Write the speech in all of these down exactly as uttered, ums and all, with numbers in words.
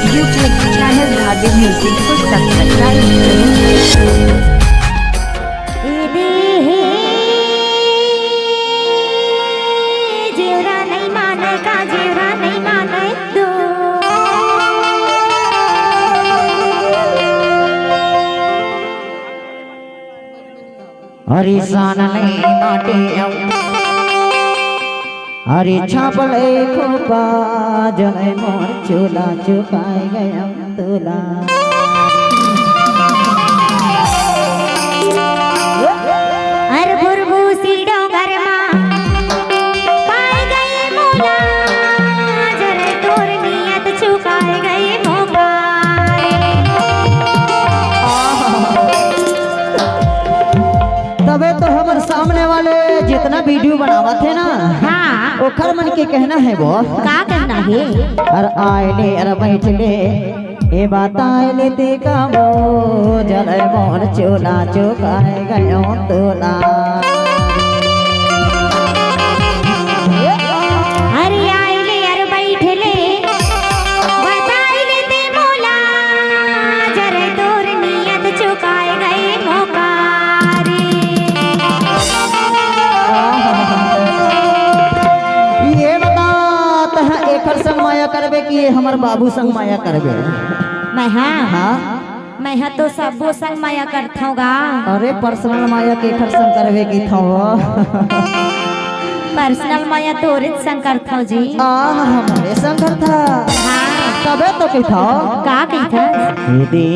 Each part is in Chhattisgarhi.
YouTube channel Bhavya Music को subscribe करें। जेवरा नहीं माने का, जेवरा नहीं माने दो। अरे सान नहीं माटे अउ, अरे छापल एको पाजन मोर चूल्हा चुकाए गए तूला। अरे भुरभुसी डोंगर मा पाए गए मोला, जरे तोर नियत चुकाए गए मोका। तबे तो हमर सामने वाले जितना वीडियो बनावत हे ना, हाँ। ओखर मन के कहना हे वो। का कहना हे? अरे आए ले, अरे बैठ ले, ए बताए ले ते का मो जले मोर चूल्हा चुकाए गयो तूला। अरे आए ले, अरे बैठ ले, बताए ले ते मोला, जरे तोर नियत चुकाए गए मोका रे। ये बता, तह एकर संग माया करबे कि ये हमर बाबू संग माया करबे? मैं हा? हाँ। मैं हा तो सबो संग माया करथौं गा। अरे पर्सनल माया केकर संग करबे कि थौं? पर्सनल माया तोरे संग करथौं जी। आ, हमरे संग करथा। हाँ। तबे तो कहिथौं। का कहिथा? दीदी,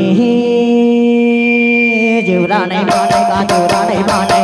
जेवरा नहीं माने का, जेवरा नहीं माने।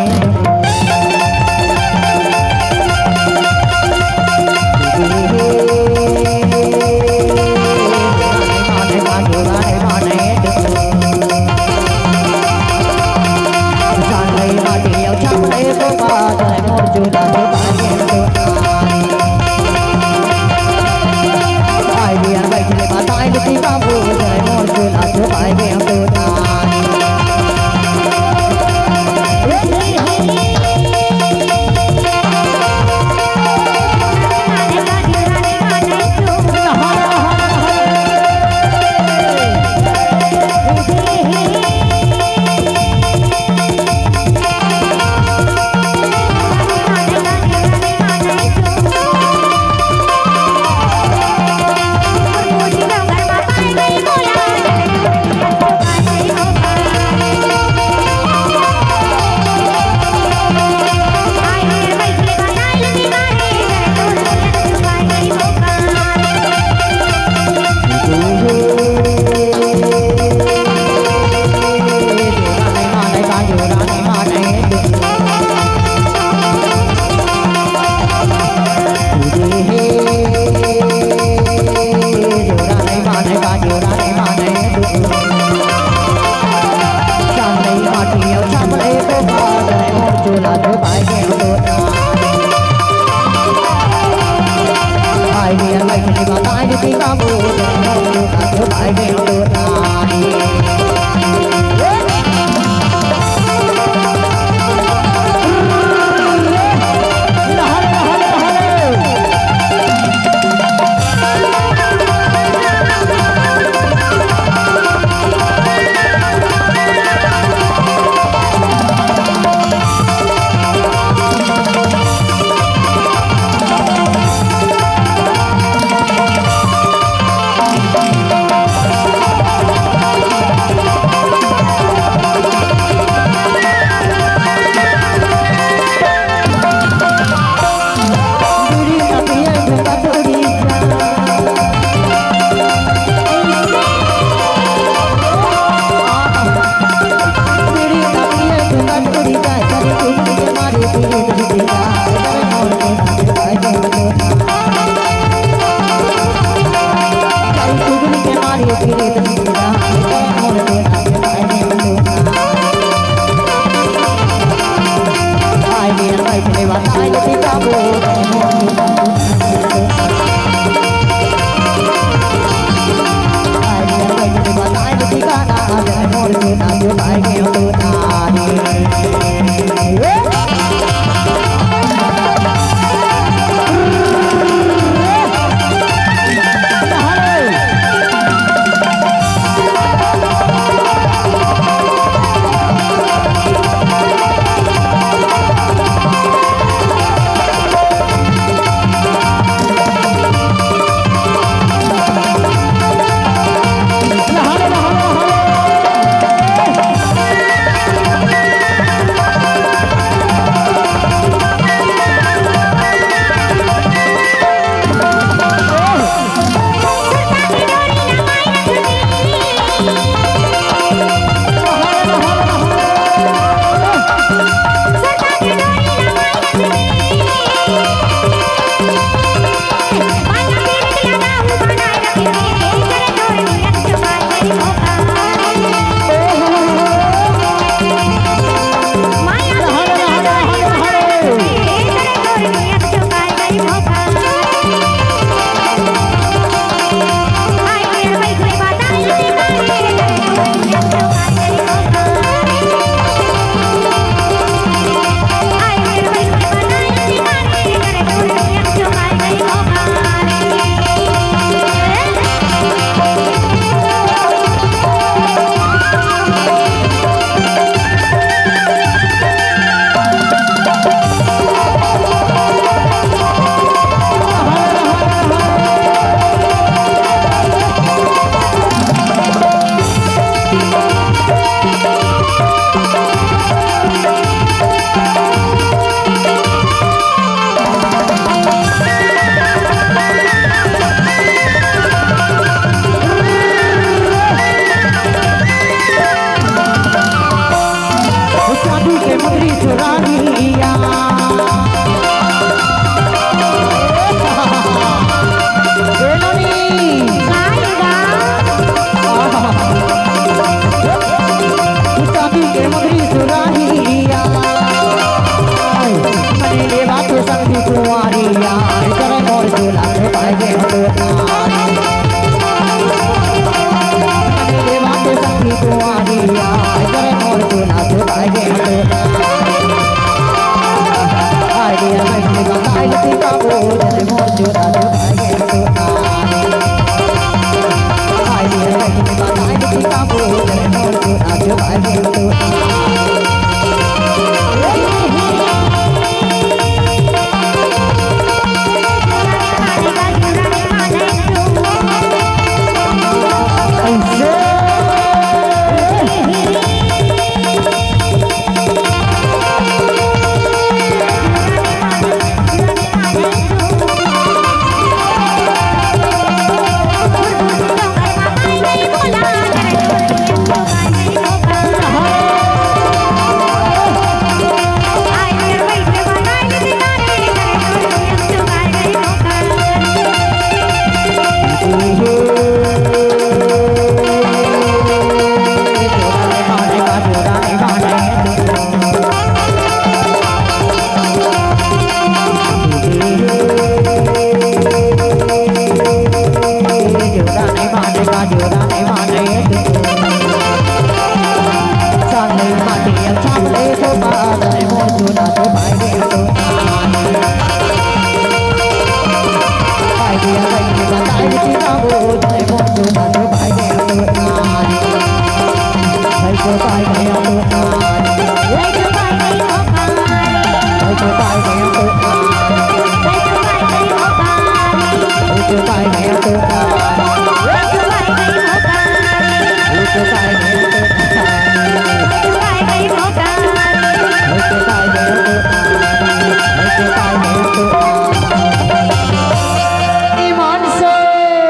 ईमान से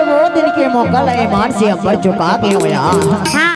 वो दिन के मौका ला ईमान से अब्बड़ चुका के होया।